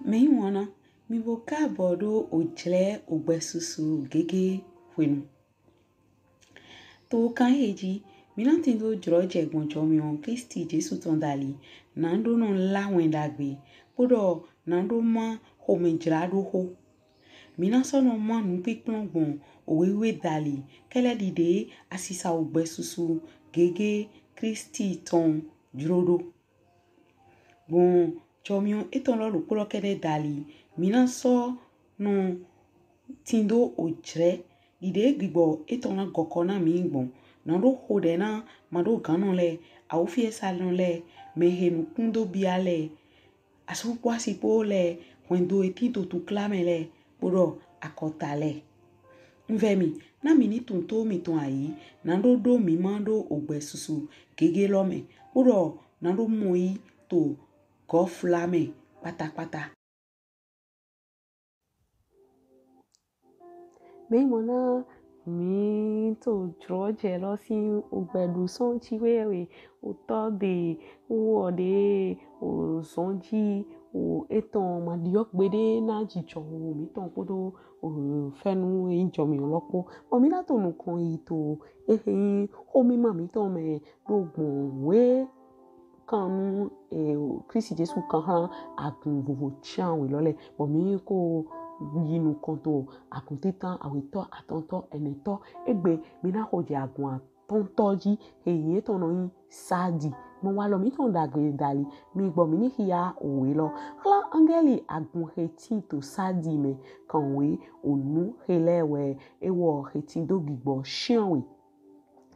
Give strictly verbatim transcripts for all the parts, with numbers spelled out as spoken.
Mɛyiwanna, mì bo kaabɔ ɖo ojlɛ ogbɛsusu gege hwenu. To kan ehe ji, mí na tindo jlɔjɛ gbɔn jɔmiɔn Klisti Jesu tɔn dali, naɖo nɔ lá wɛn ɖagbe, kpoɖɔ naɖo má xomɛjlaɖoxo. Mí na sɔ nɔ má nupinplɔn gbɔn owe wiwe dali, kɛlɛ ɖiɖe asisa ogbɛsusu gege Klisti tɔn jlo ɖo. Gbɔn jɔmiɔn etɔn lɔ ɖokpo lɔ kɛɖɛ dali, mí na sɔ nɔ tindo ojlɛ ɖiɖe gbigbɔ etɔn na gɔkɔ na mí gbɔn. Naɖo xoɖɛ na maɖoganɔ lɛ, awufiɛsanɔ lɛ, mɛhe nukun do bia lɛ, asu kpo asi kpo lɛ, hwɛndo he tin to tukla mɛ lɛ, kpoɖɔ akɔta lɛ. Un vɛ mì, na mì ni tunwun to mìtɔn ayi, naɖo ɖo mí ma ɖo ogbɛsusu gege lɔ mɛ, kpoɖɔ naɖo mɔyi to gɔfla mɛ kpatakpata. Mɛyiwanna, mí to jlɔjɛ lɔ sin ogbɛ ɖo sɔn Jiwheyɛwhe otɔ ɖe, wɔ ɖe, ozɔnji o etɔn ma ɖiɔ gbeɖe na jijɔ o mítɔn kpoɖo ofɛnu eyin jɔmiɔn lɔ kpo. Bɔ mí na to nukɔn yi to ehe yin xomima mítɔn mɛ ɖo gbɔn owe kan nu, e, Klisti Jesu kan xlan agun vovo cianwe lɔ lɛ, bɔ mí ko yi nukɔn to agun tintan, awetɔ, atɔntɔ, ɛnɛtɔ. Egbe mí na xo jɛ agun atɔntɔ ji, he yin etɔn nɔ yin Sadi. Mɔ walɔ mítɔn ɖagbe dali, mì gbɔ mí ni xia owe lɔ. Xlan angɛli agun he tin to Sadi mɛ kanwe onu he lɛ wɛ, ewɔ he tindo gbigbɔ cianwe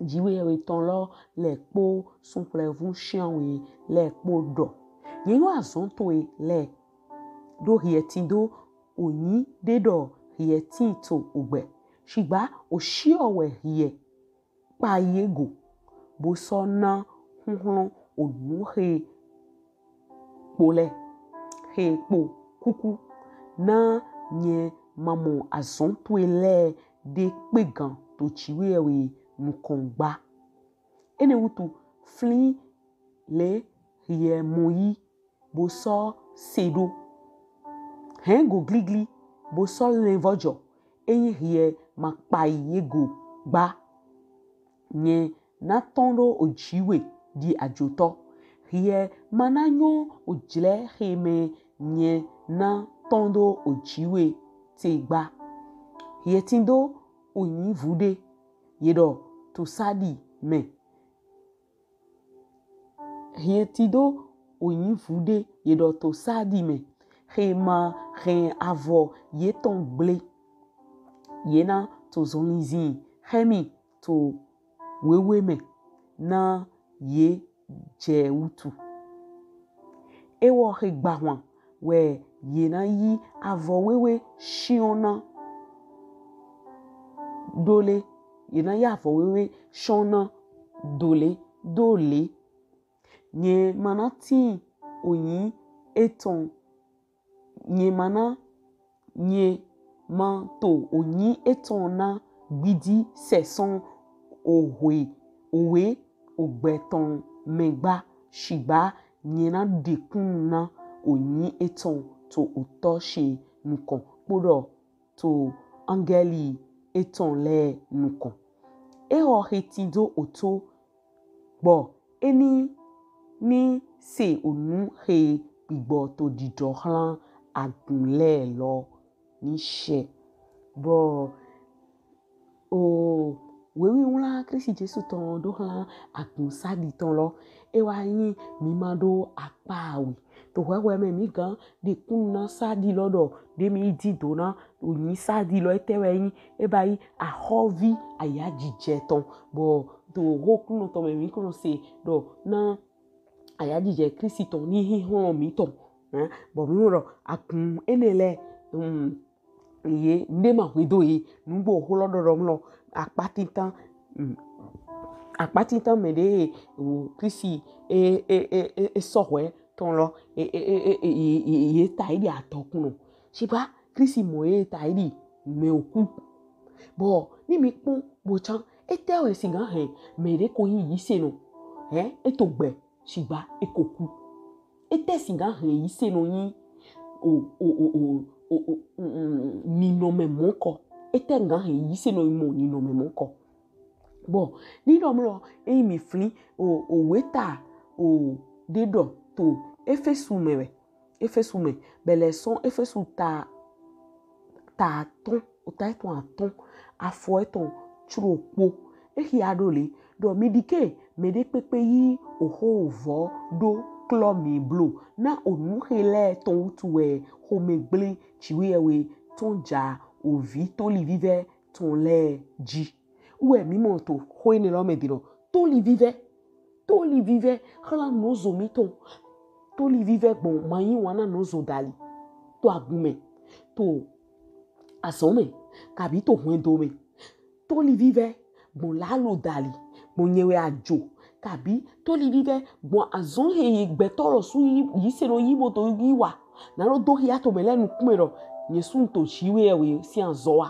Jiwheyɛwhe tɔn lɔ lɛ kpo sunwhlɛvu cianwe lɛ kpo ɖɔ: Nyɛ yɔn azɔn towe lɛ ɖo hiɛ tindo oyin ɖe ɖɔ hiɛ tin to ogbɛ. Shigba oshiɔ wɛ hiɛ kpayi e go, bo sɔ na huhlɔn onu he kpo lɛ, he kpo kuku, na nyɛ ma mɔ azɔn towe lɛ ɖe kpegan to Jiwheyɛwhe nukɔn gba. Enɛ wutu, flin le hiɛ mɔyi bo sɔ se ɖo. Hɛn go gligli bo sɔ lɛnvɔjɔ, eyin hiɛ ma kpayi e go gba. Nyɛ na tɔn ɖo oji we ɖi ajotɔ. Hiɛ ma na yɔn ojlɛ he mɛ nyɛ na tɔn ɖo oji we te gba. Hiɛ tindo oyin vuɖe, ye ɖɔ to Sadi mɛ. Hiɛ tindo oyin vuɖe, ye ɖɔ to Sadi mɛ, he ma hɛn avɔ yetɔn gble. Ye na to zɔnlin zin xɛ mi to wewe mɛ na ye jɛ wutu. Ewɔ he gbahwan wɛ ye na yi avɔ wewe shiɔn na ɖole, ye na yi avɔ wewe shiɔn na ɖole, ɖole. Nyɛ ma na tin oyin etɔn, nyɛ ma na, nyɛ ma to oyin etɔn na gbidi sɛsɔn ohwe, owe ogbɛ tɔn mɛ gba, shigba nyɛ na ɖekunnu na oyin etɔn to otɔ she nukɔn kpoɖɔ to angɛli etɔn lɛ nukɔn. Ewɔ he tindo oto gbɔ e ni ni se onu he gbigbɔ to ɖiɖɔ xlan agun lɛ lɔ ni shɛ. Bɔ o wewe wlan Klisti Jesu tɔn ɖo xlan agun Sadi tɔn lɔ, e wa yin mi ma ɖo akpa awe. To hwɛhwɛ mɛ mi gan ɖekunnu na Sadi lɔ ɖɔ ɖe mi yi dindo na oyin Sadi lɔ etɛ wɛ yin, e ba yi axɔvi ayajijɛ tɔn. Bɔ to oho Oklunɔ tɔn mɛ mi ko nɔ se ɖɔ na ayajijɛ Klisti tɔn ni huhlɔn mi tɔn. Bɔ mi mɔ ɖɔ agun enɛ lɛ, ye nde ma hwedo ye nugbo oho lɔ ɖɔɖɔ mlɔ akpa tintan, akpa tintan mɛ ɖe o Klisti e e e e sɔhwɛ tɔn lɔ e e e e ye ta yi ɖi adɔkunnɔ. Shigba Klisti mɔ ye ta yi ɖi mɛ oku. Bɔ ni mi kpɔn bo can, etɛ wɛ sigan hɛn mɛ ɖe ko yin yisenɔ, hɛn e to gbɛ, shigba e ko ku. Etɛ sigan hɛn yisenɔ yin o o o o o o ninɔmɛ mɔnkɔ. Etɛ nga he yisenɔ yi mɔ ninɔmɛ mɔnkɔ? Bɔ ni ɖɔ mlɔ, eyi mi flin o o weta o ɖe ɖɔ to Efesu mɛ wɛ. Efesu mɛ, bɛlɛ sɔn Efesu ta ta atɔn, ota etɔn atɔn, afɔ etɔn tsro kpo. Exia ɖo le ɖɔ mi ɖike mɛ ɖe kpekpe yi oxo vɔ ɖo klɔ mi blo na onu he lɛ tɔn wutu wɛ xomɛgble Jiwheyɛwhe tɔn ja ovi tolivivɛ tɔn lɛ ji. Wɛ mi mɔ to xo enɛ lɔ mɛ ɖi ɖɔ tolivivɛ, tolivivɛ xlan nɔzo mitɔn. Tolivivɛ gbɔn mayiwanna nɔzo dali, to agun mɛ, to azɔn mɛ, kabi to hwɛndo mɛ. Tolivivɛ gbɔn lalo dali, gbɔn nyɛ wɛ ajo, kabi tolivivɛ gbɔn azɔn he gbɛtɔ lɔsu yisenɔ yi bo to yi wa. Na ɖo do xia to mɛ lɛ nukun mɛ ɖɔ nyɛ su to Jiwheyɛwhe sin azɔn wa.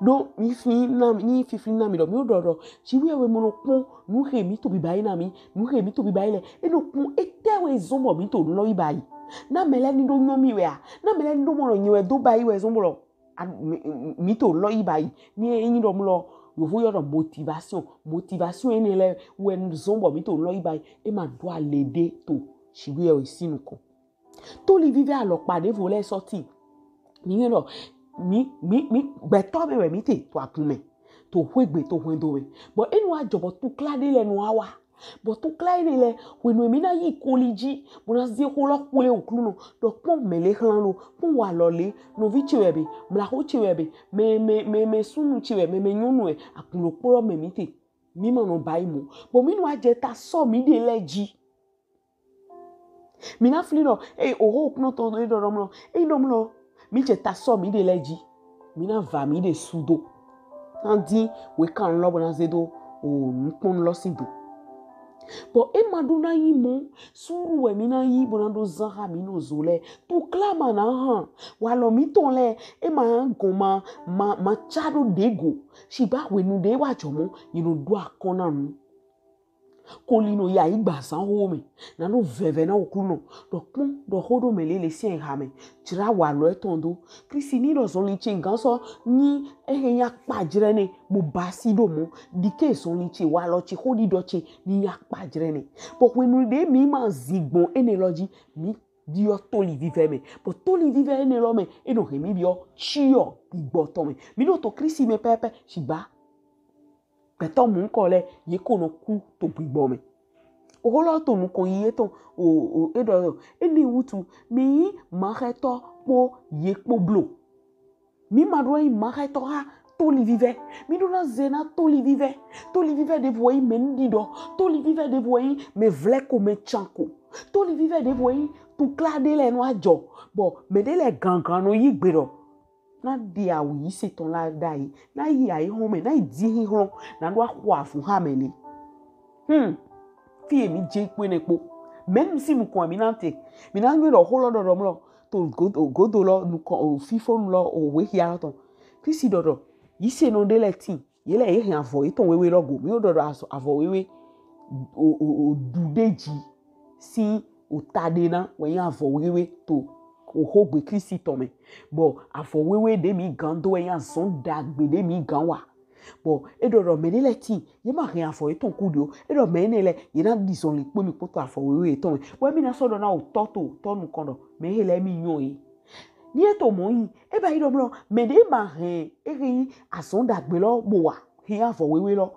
Ɖo mi flin na mi, ni fiflin na mi ɖɔ mi ɖɔ ɖɔ Jiwheyɛwhe mɔ nɔ kpɔn nu he mi to biba yi na mi, nu he mi to biba yi lɛ, e nɔ kpɔn etɛ wɛ zɔn bɔ mi to lɔ yi ba yi. Na mɛ lɛ ni ɖo nyɔ mi wɛ a, na mɛ lɛ ni ɖo mɔ nɔ nyɛ wɛ do ba yi wɛ zɔn bɔ lɔ mi to lɔ yi ba yi. Ni e nyi ɖɔ mlɔ yovo yɔ ɖɔ motivation, motivation enɛ lɛ wɛ zɔn bɔ mi to lɔ yi ba yi. E ma ɖo ale ɖe to Jiwheyɛwhe sin nukɔn. Tolivivɛ alɔkpa ɖevo lɛ sɔ tin. Mi nyɔ ɖɔ mi mi mi gbɛtɔ mɛ wɛ mi te to agun mɛ, to xwegbe, to hwɛndo mɛ. Bɔ enu wa jɔ bɔ tukla ɖe lɛ nu wa wa. Bɔ tukla enɛ lɛ, hwenu mi na yi koli ji bo na ze xo lɔ xwle Oklunɔ ɖɔ kpɔn mɛ le xlan lo, kpɔn walɔ le, nɔvi ce wɛ be, mlaxo ce wɛ be, mɛ mɛ mɛ mɛ sunu ce wɛ, mɛ mɛ nyɔnu wɛ, agun ɖokpo lɔ mɛ mi te. Mi ma nɔ ba yi mɔ. Bɔ mi nu wa jɛ ta sɔ mi ɖe lɛ ji. Mi na flin ɖɔ e oxo Oklunɔ tɔn ɖe ɖɔ ɖɔ mlɔ, e ɖɔ mlɔ mi jɛ ta sɔ mi ɖe lɛ ji. Mi na va mi ɖe su do. Na din wekan lɔ bo na ze do o nukpɔn lɔ sin do. Bɔ e ma ɖo na yi mɔ, suru wɛ mi na yi bo na ɖo zan xa mi nɔzo lɛ. Tukla ma na han. Walɔ mitɔn lɛ, e ma gɔn ma ma ma ca ɖo ɖe go. Shigba hwenu ɖe wa jɔ mɔ, yi nɔ ɖo akɔn na nu. Koli nɔ ya yi gba zan xo mɛ, na nɔ vɛvɛ na Oklunɔ ɖɔ kpɔn ɖɔ xo ɖo mɛ lele sin ha mɛ, jra walɔ etɔn do. Kristi ni ɖɔ zɔnlin ce gan sɔ nyi ehe nya kpajrɛ nɛ bo basi ɖo mɔ, ɖike zɔnlin ce, walɔ ce, xoɖiɖɔ ce ni nya kpajrɛ nɛ. Bɔ hwenu ɖe mi ma zi gbɔn enɛ lɔ ji, mi ɖiɔ tolivivɛ mɛ. Bɔ tolivivɛ enɛ lɔ mɛ, e nɔ hɛn mi biɔ ciɔ gbigbɔ tɔn mɛ. Mi nɔ to Kristi mɛ pɛpɛ, shigba gbɛtɔ mɔnkɔ lɛ, ye ko nɔ ku to gbigbɔ mɛ. Oxo lɔ to nukɔn yi etɔn o o e ɖɔ ɖɔ enɛ wutu mi yi maxɛtɔ kpo ye kpo blo. Mi ma ɖo yi maxɛtɔ xa tolivivɛ. Mi ɖo na ze na tolivivɛ. Tolivivɛ ɖevo yi mɛ nuɖiɖɔ. Tolivivɛ ɖevo yi mɛ vlɛ ko mɛ can ko. Tolivivɛ ɖevo yi tukla ɖe lɛ nɔ ajɔ. Bɔ mɛ ɖe lɛ gangan nɔ yi gbe ɖɔ na ɖe awu yise tɔn la ɖa yi, na yi ayi hɔn mɛ, na yi di hi hlɔn, na ɖo axɔ avu xa mɛ le. Hmm. Fi ye mi je kpe ne kpo. Mɛ nu si nukɔn mi na te. Mi na nyɔ ɖɔ xo lɔ ɖɔɖɔ mlɔ. To godo godo lɔ nukɔn o fifonu lɔ o we xia lɔ tɔn. Kristi ɖɔɖɔ. Yise nɔ ɖe lɛ tin. Ye lɛ ye hɛn avɔ yetɔn wewe lɔ go. Mi wo ɖɔɖɔ avɔ wewe. O o o ɖu ɖe ji. Sin ota ɖe na wɛ nyi avɔ wewe to oxogbe Kristi tɔn mɛ. Bɔ avɔ wewe ɖe mi gan do wɛ nyi azɔn ɖagbe ɖe mi gan wa. Bɔ e ɖɔ ɖɔ mɛ ɖe lɛ tin, ye ma hɛn avɔ yetɔn ku ɖi o. E ɖɔ mɛ enɛ lɛ, ye na ɖi zɔnlin kpo mi kpo to avɔ wewe yetɔn mɛ. Bɔ emi na sɔ ɖɔ na otɔ to otɔ nukɔn ɖɔ mɛ he lɛ mi nyɔ ye. Ni e to mɔ yi, e ba yi ɖɔ mlɔ mɛ ɖe ma hɛn e he nyi azɔn ɖagbe lɔ bo wa he nyi avɔ wewe lɔ.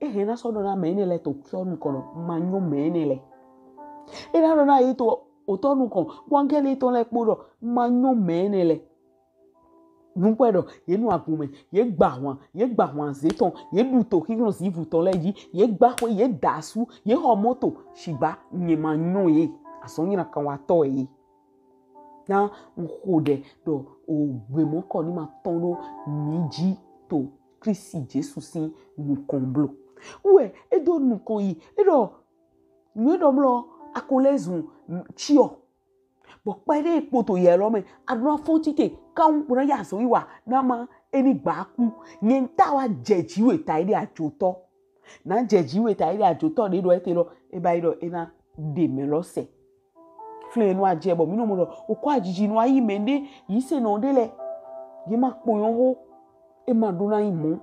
Ehe na sɔ ɖɔ na mɛ enɛ lɛ to otɔ nukɔn ɖɔ ma nyɔ mɛ enɛ lɛ. E na ɖɔ na ye to otɔ nukɔn kpo angɛli tɔn lɛ kpo ɖɔ ma nyɔ mɛ enɛ lɛ. Nukpɛ ɖɔ ye nu agun mɛ, ye gba hwan, ye gba hwan ze tɔn, ye ɖu to xixlɔn zivu tɔn lɛ ji, ye gba xwe, ye da asu, ye xɔ mɔto, shigba nyɛ ma nyɔ ye. Azɔn nyina kan wa tɔ ye. Na n xo ɖɛ ɖɔ ogbe mɔnkɔ ni ma tɔn ɖo mi ji to Kristi Jesu sin nukɔn blo. Wɛ e do nukɔn yi e ɖɔ nu e ɖɔ mlɔ a ko lɛ zun ciɔ. Bɔ kpɛɖe kpoto yɛ lɔ mɛ a ɖo na fɔn tite kan bo na ya azɔn yi wa na ma e ni gba ku. Nyɛ n ta wa jɛ ji we ta yi ɖe ajotɔ. Na jɛ ji we ta yi ɖe ajotɔ ɖe ɖɔ ete lɔ e ba yi ɖɔ e na ɖe mɛ lɔ sɛ. flɛn nu ajɛ bɔ mi nɔ mɔ ɖɔ o kɔ ajiji nu ayi mɛ ɖe yi se nɔ ɖe lɛ. Ye ma kpɔnyɔ ho. E ma ɖo na yi mɔ.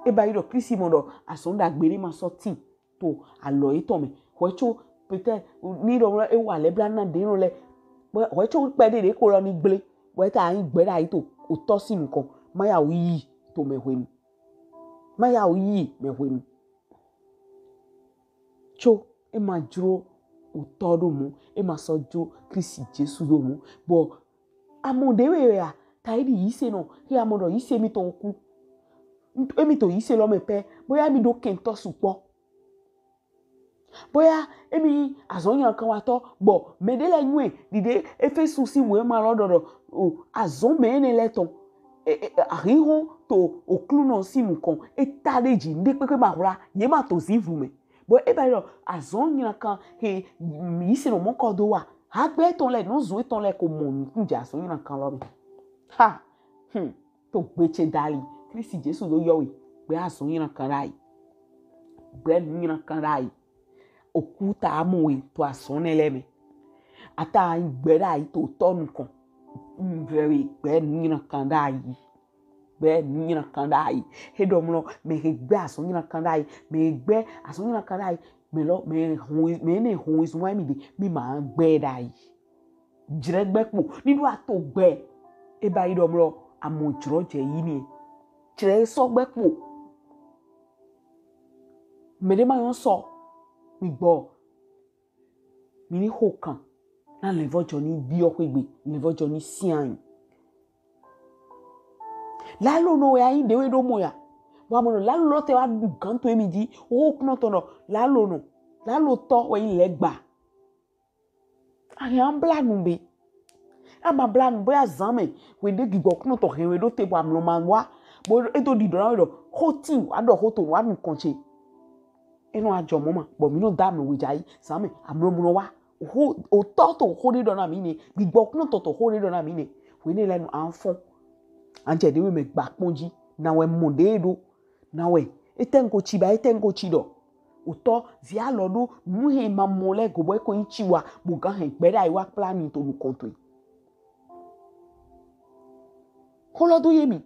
E ba yi ɖɔ Kristi mɔ ɖɔ azɔn ɖagbe ɖe ma sɔ tin to alɔ etɔn mɛ. Hwɛ tso pɛtɛ ni ɖɔ e wa lɛ bla na ɖe nɔ lɛ. Hwɛ tso kpɛ ɖe ɖe ko lɔ ni gble. Hwɛ ta anyi gbɛ ɖe ayi to otɔ si nukɔn. Ma ya wu yi to mɛ hwenu. Ma ya wu yi mɛ hwenu. Tso e ma jro otɔ ɖo mɔ, e ma sɔ jro Kristi Jesu ɖo mɔ. Bɔ amɔ ɖe wɛ ya ta yi ɖi yi se nɔ, he amɔ ɖɔ yi se mi tɔ ku. Emi to yi se lɔ mɛ pɛ, boya mi ɖo kɛntɔ sukpɔ. Boya emi azɔn nylankan watɔ, bɔ mɛ ɖe lɛ nyuɛ ɖiɖe Efesu si wɛ ma lɔ ɖɔɖɔ o azɔn mɛ ne lɛ tɔn. E, e, ahihɔn to oklunɔ si nukɔn, e ta ɖe ji, ŋɖe kpekpe ma hwla, ye ma to zivu mɛ. Bɔ e ba yi ɖɔ azɔn nylankan he yi se nɔ mɔ kɔ do wa. Hagbɛ etɔn lɛ, nɔzo etɔn lɛ ko mɔ nukun jɛ azɔn nylankan lɔ mɛ. Ha! Hmm. To gbe ce dali. Kristi Jesu ɖo yɔ we. Gbɛ azɔn nylankan ɖayi. Gbɛ nu nylankan ɖayi. Oku ta amɔ we to azɔn ne lɛ mɛ. Ata gbɛ ɖayi to tɔ nukɔn. Very gbɛ nu nylankan ɖayi. Gbɛ nu nylankan ɖayi. He ɖɔ mlɔ mɛ he gbɛ azɔn nylankan ɖayi. Mɛ he gbɛ azɔn nylankan ɖayi. Mɛ lɔ mɛ hɔn mɛ ne hɔn zun wa mi de mi ma gbɛ ɖayi. Jrɛ gbɛ kpo ni ɖo ato gbɛ. E ba yi ɖɔ mlɔ amɔ jrɔ jɛ yi ni. Jrɛ sɔ gbɛ kpo. Mɛ ɖe ma yɔn sɔ mi gbɔ. Mi ni xo kan na lɛvɔjɔ ni biɔ xwegbe, lɛvɔjɔ ni sian. Lalo nɔ wɛ ayi ɖewe ɖo mɔ ya. Bɔ amɔ nɔ lalo lɔ tɛ wa ɖu gan to emi ji. Wo kunɔ tɔ nɔ lalo nɔ. Lalo tɔ wɛ yi lɛ gba. Ahi an bla nu be. Ama bla nu be azan mɛ. Wɛ ɖe gigbɔ kunɔ tɔ hɛn wɛ ɖo te bɔ amlɔ ma wa. Bo edo ɖiɖɔ na wɛ ɖɔ. Xo ti wa ɖɔ xo to wa nu kɔn ce. Enɔ ajɔ mɔ ma, bɔ mi nɔ da amlɔ wɛ ja yi, zan mɛ, amlɔ mu nɔ wa. Ho, otɔ to xo ɖe ɖɔ na mi ne, gbigbɔ kunɔ tɔ to xo ɖe ɖɔ na mi ne. Wɛ ne lɛ nu an fɔn. An jɛ ɖe wɛ mɛ gba kpɔn ji, na wɛ mɔ ɖe ɖo, na wɛ. Etɛ ŋko ci ba, etɛ ŋko ci ɖɔ. Otɔ, vi alɔ ɖo, nu he ma mɔ lɛ gobɔ eko yin ci wa, bo gan hɛn gbɛ ɖe ayi wa kpla mi to nukɔn towe. Xo lɔ do ye mi.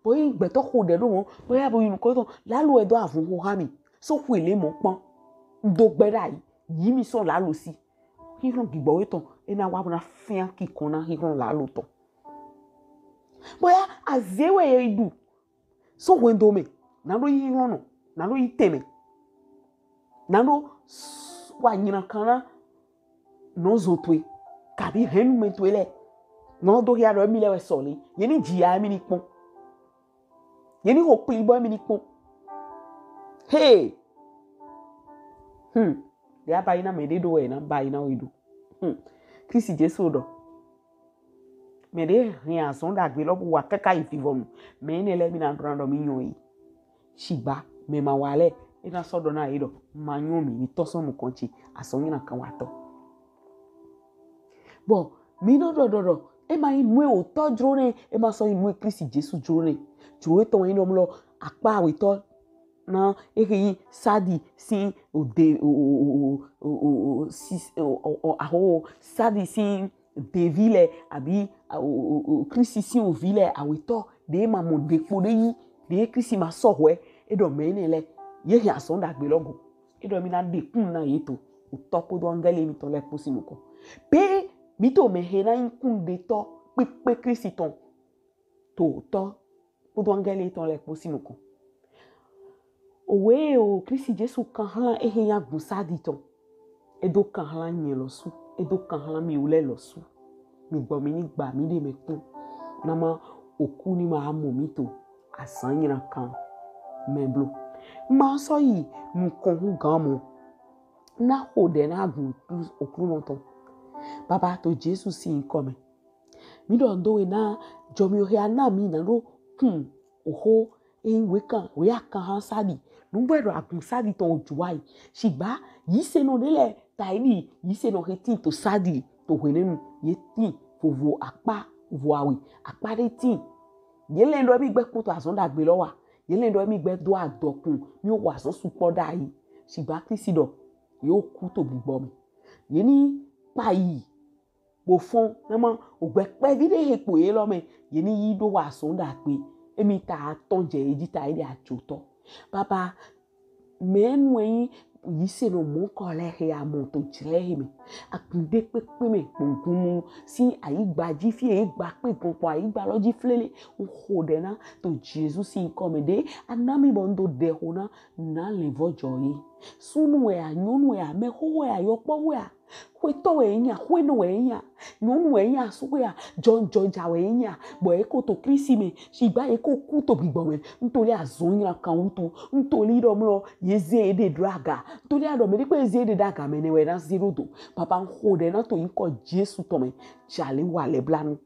Bɔ yi gbɛtɔ xo ɖɛ ɖo mɔ, bɔ ya bo yi nukɔn tɔ, lalo edo avun xo ha mi. So xwe le mɔ kpɔn. Do gbɛ ɖe ayi, yi mi sɔ lalo si. Xixlɔn gigbɔ wetɔ, ena wa na fia kikɔn na xixlɔn lalo tɔ. Bɔ ya aze wɛ ye ɖu. So hwendo mɛ, na ɖo yi xixlɔn nɔ, na ɖo yi tɛmɛ. Na ɖo wa nyina kan na nɔzo towe, kabi hɛnumɛ towe lɛ. Nɔ do hia ɖɔ emi lɛ wɛ sɔ le. Ye ni ji ya emi ni kpɔn. Ye ni ho kpli bɔ emi ni kpɔn. Hey. Hmm. Ya ba yi na mɛ ɖe ɖo wɛ na ba yi na wɛ ɖo. Hmm. Kristi Jesu ɖɔ. Mɛ ɖe hɛn azɔn ɖagbe lɔ bu wa kaka yi fivɔnu. Mɛ ne lɛ mi na ɖo na ɖɔ mi nyɔ yi. Shigba mɛ ma wa lɛ, e na sɔ ɖɔ na ye ɖɔ ma nyɔ mi, mi tɔ sɔ nukɔn ce, azɔn nyina kan wa tɔ. Bɔ mi nɔ ɖɔ ɖɔ ɖɔ, e ma yi nue otɔ jro ne, e ma sɔ yi nue Kristi Jesu jro ne. Jro etɔn yi nɔ mlɔ akpa awetɔ na ehe yi Sadi si ode o o o o o o si o o o aho Sadi si devi lɛ abi o o o Kristi si ovi lɛ awetɔ ɖe ma mɔ ɖekpo ɖe yi ɖe Kristi ma sɔ hwɛ e ɖɔ mɛ ne lɛ ye hɛn azɔn ɖagbe lɔ go e ɖɔ mi na ɖe kun na ye to otɔ kpodo angɛli mitɔ lɛ kpo si nukɔn pe mi to mɛ he na yi kun ɖe tɔ kpekpe Kristi tɔn to otɔ kpodo angɛli tɔn lɛ kpo si nukɔn. Owe o Kristi Jesu kan hlan ehe nya gun Sadi tɔn. E do kan hlan nyɛ lɔsu, e do kan hlan mi wlɛ lɔsu. Mi gbɔ mi ni gba mi ɖe mɛ kpɔn. Na ma oku ni ma mɔ mi to azan nyina kan mɛ blo. Ma sɔ yi nukɔn hu gan mɔ. Na xo ɖɛ na gun Oklunɔ tɔn. Baba to Jesu si nyikɔ mɛ. Mi ɖɔ ndo we na jɔ mi o he ana mi na ɖo kun oho e we kan we akan ha Sadi. Nugbo ɖɔ agun Sadi tɔn oju wa yi. Shigba yisenɔ ɖe lɛ ta yi ni yisenɔ he tin to Sadi to hwenɛnu ye tin vovo akpa vovo awe akpa ɖe tin. Ye lɛ ɖɔ mi gbɛ kpɔtɔ azɔn ɖagbe lɔ wa. Ye lɛ ɖɔ mi gbɛ do adɔkun mi wa azɔn sukpɔ ɖayi. Shigba Kristi ɖɔ ye ku to gbigbɔ mɛ. Ye ni kpa yi kpo fɔn, na ma ogbɛ kpɛvi ɖe he kpo ye lɔ mɛ, ye ni yi ɖo wa sɔn ɖagbe. Emi ta atɔn jɛ ye ji ta ye ɖe ajotɔ. Baba, mɛ nu enyi yisenɔ mɔnkɔ lɛ he amɔ to jlɛ he mɛ. Agun ɖe kpekpe mɛ gbɔngunnu si ayigba ji fi ye gba kpe gɔn kpɔ ayigba lɔ ji flele. N xo ɖɛ na to Jesu sin yinkɔ mɛ ɖe ana mi bɔ n do ɖɛ xo na na lɛnvɔjɔ ye. Sunu wɛ a, nyɔnu wɛ a, mɛxoxo wɛ a, yɔkpɔvu wɛ a, xwetɔ wɛ ye nya, xwenɔ wɛ ye nya, nyɔnu wɛ ye nya, asu wɛ a, jɔnjɔnja wɛ ye nya, bɔ ye ko to Kristi mɛ, shigba ye ko ku to gbigbɔ mɛ, ntoli azɔn nylankan wutu, ntoli ɖɔ mlɔ ye ze ye ɖe ɖo aga, ntoli aɖɔ mɛ ɖe kpe ye ze ye ɖe ɖo aga mɛ nɛ wɛ na ze ɖo do. Papa n xo ɖɛ na to yinkɔ Jesu tɔn mɛ, jale wa lɛ blanu.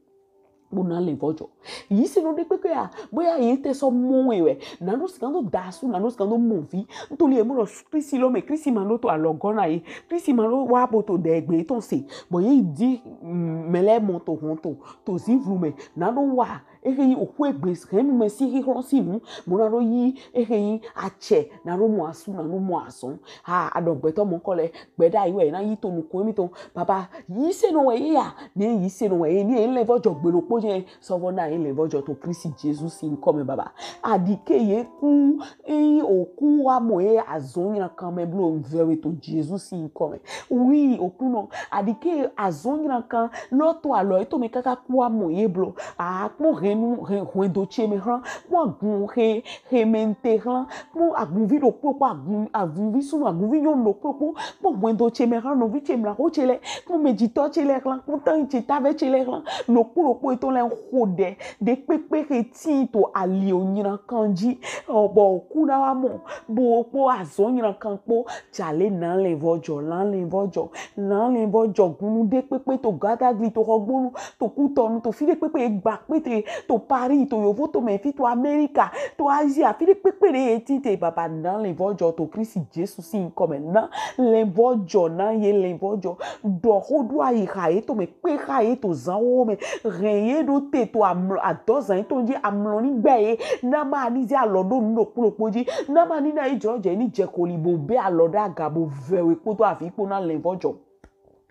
Bo na lɛnvɔjɔ. Yisenɔ ɖe kpekpe a, boya ye te sɔ mɔ wɛ wɛ. Na ɖo sigan do dasu, na ɖo sigan do mɔvi. Ntoli ye mɔ ɖɔ Kristi lɔ mɛ, Kristi ma ɖo to alɔgɔ na ye. Kristi ma ɖo wa bo to ɖe gbe tɔn se. Bɔ ye di, mm, mɛ lɛ mɔ to hɔn to, to zinvlu mɛ. Na ɖo wa ehe yi oxwe gbe hɛn nu mɛ si xixlɔ si nu. Mo na ɖo yi ehe yi acɛ, na ɖo mɔ asu, na ɖo mɔ azɔn. Ha, aɖɔ gbɛtɔ mɔnkɔ lɛ, gbɛɖa yi wɛ na yi to nukun mi tɔn. Papa, yisenɔ wɛ ye ya, ni yisenɔ wɛ ye, ni ye lɛnvɔjɔ gbe ɖokpo jɛ, sɔvɔ na ye lɛnvɔjɔ to Kristi Jesu sin yinkɔ mɛ baba. Aɖi ke ye ku, eyi oku wa mɔ ye azɔn nylankan mɛ blo n vɛ we to Jesu sin yinkɔ mɛ. Wi okunɔ, aɖi ke azɔn nylankan lɔ to alɔ ye tɔn mɛ kaka ku wa mɔ ye blo. A kpɔn hɛn nu, hɛn hwɛndo ce mɛ hlan, kpɔn agun he, he mɛ n te hlan, kpɔn agunvi ɖokpo kpɔn agun, agunvi sunu, agunvi nyɔnu ɖokpo kpɔn, kpɔn hwɛndo ce mɛ hlan, nɔvi ce mla xo ce lɛ, kpɔn mɛjitɔ ce lɛ hlan, kpɔn tanyi ce tavɛ ce lɛ hlan, ɖokpo ɖokpo etɔn lɛ n xo ɖɛ, ɖe kpekpe he tin to ali o nylankan ji, ɔ, bɔ oku na wa mɔ, bo kpo azɔn nylankan kpo, jale na lɛnvɔjɔ, na lɛnvɔjɔ, na lɛnvɔjɔ gunu ɖe kpekpe to Gadagli, to Xɔgbonu, to Kutɔnu, to fi ɖe kpekpe ye gba kpete, to Paris, to yovo to mɛ fi, to Amerika, to Asia, fi ɖe kpekpe ɖe ye tin te, baba na lɛnvɔjɔ to Kristi Jesu sin yinkɔ mɛ. Na lɛnvɔjɔ, na ye lɛnvɔjɔ. Ɖɔ xo ɖo ayiha ye tɔn mɛ, kpe ha ye to zanwo mɛ, hɛn ye ɖo te to amlɔ, adɔzan yetɔn ji amlɔ ni gbɛ ye, na ma ni ze alɔ ɖo nu ɖokpo ɖokpo ji, na ma ni na ye jlɔ jɛ ni jɛ koli bo be alɔ ɖo aga bo vɛ we kpodo avi kpo na lɛnvɔjɔ.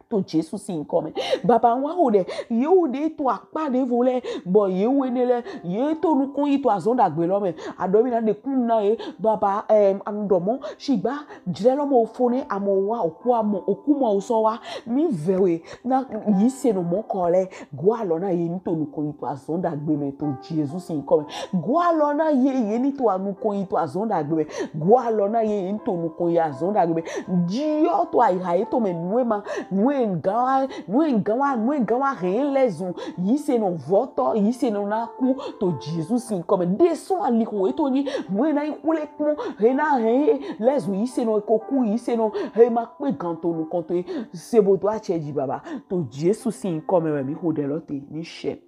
To Jesu sin yinkɔ mɛ. Baba n wa xo ɖɛ, ye wo ɖe to akpa ɖevo lɛ, bɔ ye wo enɛ lɛ, ye to nukɔn yi to azɔn ɖagbe lɔ mɛ. Aɖɔ mi na ɖe kun na ye, baba, ɛm, an ɖɔ mɔ, shigba, jlɛ lɔ mɔ fo ne amɔ wa, oku amɔ, oku mɔ o sɔ wa, mi vɛ we, na yisenɔ mɔnkɔ lɛ, go alɔ na ye ni to nukɔn yi to azɔn ɖagbe mɛ to Jesu sin yinkɔ mɛ. Go alɔ na ye, ye ni to nukɔn yi to azɔn ɖagbe mɛ. Go alɔ na ye, ye ni to nukɔn yi azɔn ɖagbe mɛ. Jiɔ to ayiha yetɔn mɛ, nu e ma, nu e gan wa, nu e gan wa, nu e gan wa hɛn lɛ zun yisenɔ vɔtɔ, yisenɔ na ku to Jesu sin yinkɔ mɛ. Ɖe sɔn alixo yetɔn ji, nu e na yi xwle kpɔn, he na hɛn lɛ zun yisenɔ ko ku, yisenɔ he ma kpe gan to nukɔn to ye. Se bo do acɛ ji baba. To Jesu sin yinkɔ mɛ wɛ mi xo ɖɛ lɔ te ni shɛ.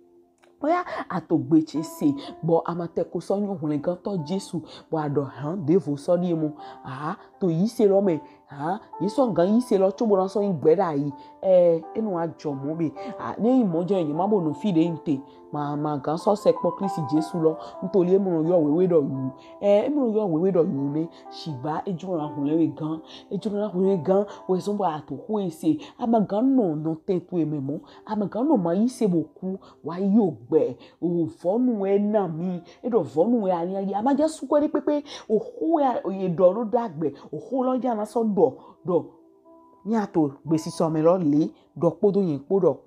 Oya, a to gbe ce se, bɔ a ma tɛ ko sɔ nyɔ hwlɛngantɔ Jesu, bɔ a ɖɔ han ɖevo sɔ ɖie mɔ. A to yise lɔ mɛ, han, ye sɔ gan yise lɔ co bo na sɔ nyi gbɛ ɖayi. Ɛ, e nɔ wa jɔ mɔ be, a, ne nyi mɔ jɔ ye ma bo nɔ fi ɖe nte, ma, ma gan sɔ sɛ kpɔ Kristi Jesu lɔ, ntoli e mɔ nɔ yɔ wewe ɖɔ yu. Ɛ, e mɔ nɔ yɔ wewe ɖɔ yu ne, shigba e jɔ na hwlɛn we gan, e jɔ na hwlɛn we gan, wɛ zɔn bɔ a to xo e se, a ma gan nɔ nɔtɛn towe mɛ mɔ, a ma gan nɔ ma yise bo ku, wa yi o gbɛ, o vɔnu wɛ na mi, e ɖɔ vɔnu wɛ a nya yi, a ma ja sukɔ ɖe kpekpe, o xo wɛ ye ɖɔ ɖo ɖagbe, o xo lɔ ja na sɔ ɖɔ, ɖɔ, mia to gbesisɔ mɛ lɔ le, ɖɔ kpodo yɛn kpo ɖɔ.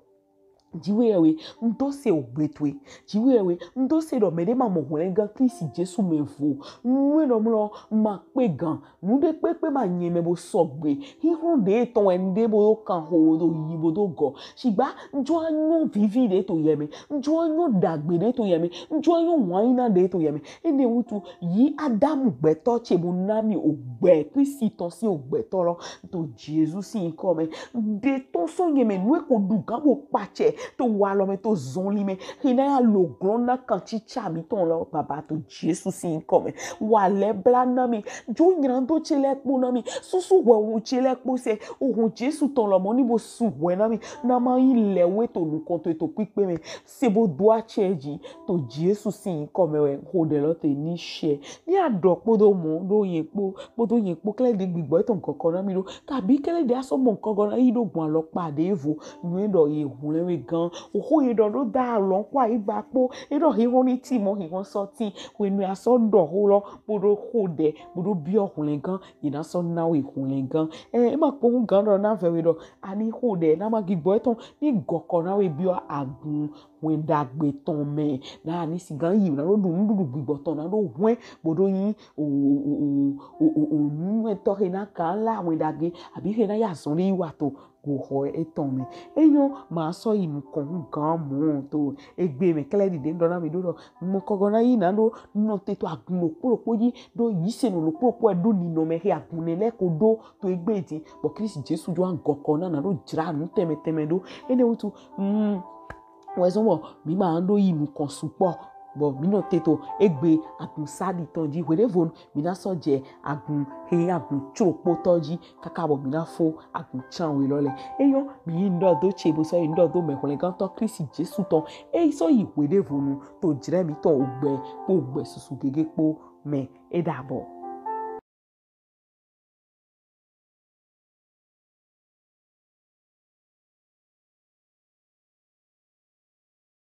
Jiwe yɛ we, n do se o gbe towe. Jiwe yɛ we, n do se ɖɔ mɛ ɖe ma mɔ hwlɛngan Kristi Jesu mɛ vo. Nue ɖɔ mlɔ, ma kpe gan. Nu ɖe kpekpe ma nyɛ mɛ bo sɔgbe. Hihlɔn ɖe tɔn wɛ n ɖe bo do kan xo do yi bo do gɔ. Shigba, n jɔ a nyɔ vivi ɖe to yɛ mɛ. N jɔ a nyɔ ɖagbe ɖe to yɛ mɛ. N jɔ a nyɔ wanyina ɖe to yɛ mɛ. Enɛ wutu, yi Adamu gbɛtɔ ce bo na mi o gbɛ Kristi tɔn si o gbɛtɔ lɔ. To Jesu si yinkɔ mɛ. Ɖe tɔn sɔ nyɛ mɛ, nue ko ɖu gan bo kpacɛ, to walɔ mɛ, to zɔnlin mɛ, he na ya lo glɔn na kancica mítɔn lɔ, Baba, to Jesu sin yinkɔ mɛ. Wa lɛblanu na mi, jo nyrando ce lɛ kpo na mi, susu hwɛhwɛ ce lɛ kpo sɛ, ohun Jesu tɔn lɔ mɔ ni bo su hwɛ na mi, na ma yin lɛwe to nukɔn towe to kpikpe mɛ, se bo do acɛ ji, to Jesu sin yinkɔ mɛ wɛ hodɛ lɔ te ni shɛ. Ni a dɔ kpodo mɔ, do yɛn kpo, kpodo yɛn kpo, kɛlɛ de gbigbɔ etɔn gɔkɔ na mi do, kabi kɛlɛ de a sɔ mɔ gɔkɔ na yi do gbɔn alɔkpa devo, nyuɛ dɔ ye hwlɛngan, oho ye dɔ do da alɔn kpo ayigba kpo, e dɔ hihɔn ni tin mɔ, hihɔn sɔ tin, hwenu a sɔ dɔ ho lɔ, kpodo hodɛ, kpodo biɔ hwlɛngan, ye na sɔ na we hwlɛngan. Ɛ, e ma kpɔn hu gan dɔ na vɛ we dɔ, ani hodɛ na ma gbigbɔ etɔn ni gɔkɔ na we biɔ agun wɛn dagbe tɔn mɛ, na ani sigan yi na do ɖu nuɖuɖu gbigbɔ tɔn na do hwɛn bo do yin o o o o o o nuwɛntɔ he na kan la wɛn dagbe abi he na ya zɔn ɖe yi wa to goxɔ etɔn mɛ. Enyɔ, ma sɔ yi nukɔn hu gan mɔ to egbe mɛ kɛlɛ ɖiɖe dɔ na mi do dɔ mɔ kɔgɔ na yi na do nɔ te to agun lo kpolo kpo ji do yi se no lo kpolo kpo do ninɔ mɛ he agun ne lɛ ko do to egbe di bɔ Kristi Jesu jo an gɔkɔ na na do jra nu tɛmɛ tɛmɛ do. Ene wutu, mm, wɛzɔn bɔ mi ma do yi nukɔn sukpɔ bɔ mi nɔ te to egbe agun sadi tɔn ji hwedevonu mi na sɔ jɛ agun he agun tso kpotɔ ji kaka bɔ mi na fo agun can we lɔ lɛ. Eyɔ, mi yi ndɔ do ce bo sɔ yi ndɔ do mɛ hwlɛngantɔ Kristi Jesu tɔn e sɔ yi hwedevonu to jrɛ mi tɔn ogbɛ kpo ogbɛ susu gege kpo mɛ. E dabɔ.